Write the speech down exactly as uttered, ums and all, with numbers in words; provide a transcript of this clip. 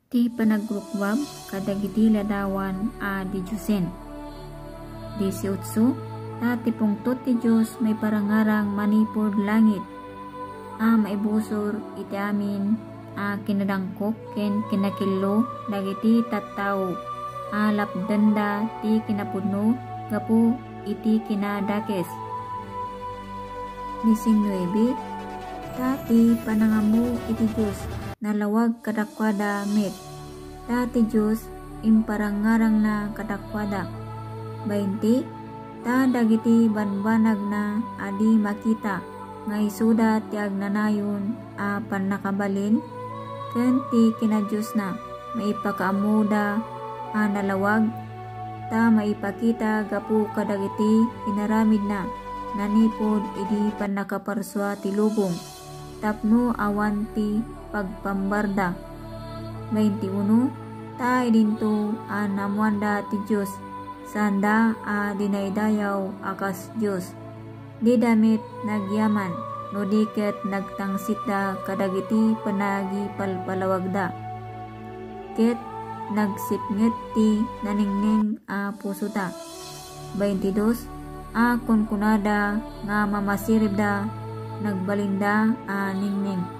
Ti panagrukbab kadagiti ladawan a didiosen. Dieciocho, ta ti pungtot ti Dios maiparangarang manipud langit, a maibusor iti amin a kinadangkok ken kinakillo dagiti tattao a lapdenda ti kinapudno gapu iti kinadakes. Diecinuebe, ta ti panangammo iti Dios nalawag kadakuada met, ta ti Dios imparangarangna kadakuada. Bainte, ta dagiti banbanagna a di makita nga isuda ti agnanayon a pannakabalin ken ti kinadiosna, maipakaammoda a nalawag, ta maipakita gapu kadagiti inaramidna nanipud idi pannakaparsua ti lubong tapno awan ti pagpambarda. Bainte uno, ta idinto a naammoanda ti Dios, saanda a dinaydayaw a kas Dios. Dida met nagyaman no di ket nagtangsitda kadagiti panagipalpalawagda, ket nagsipnget ti nanengneng a pusota. Baintidos, a kunkunada nga mamasiribda nagbalinda a nengneng.